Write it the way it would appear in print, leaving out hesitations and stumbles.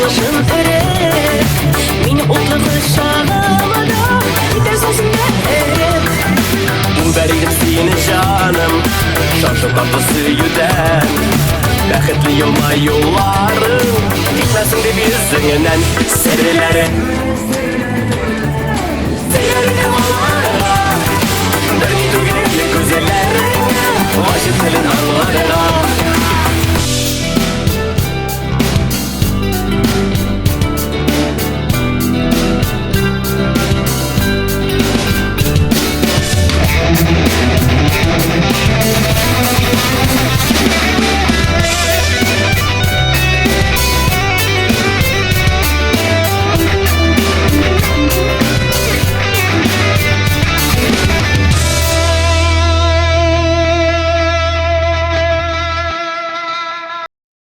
Сулышым өреп, минем утлы кочагымда китәрсең син дә эреп. Үбәр идем сине, җаным, шашып татлы сөюдән. Бәхетле елмаюларың китмәсен дип йөзеңнән. Серләре Серләреңне аңларга, берни түгел күзләреңә, гашыйк телен аңларга.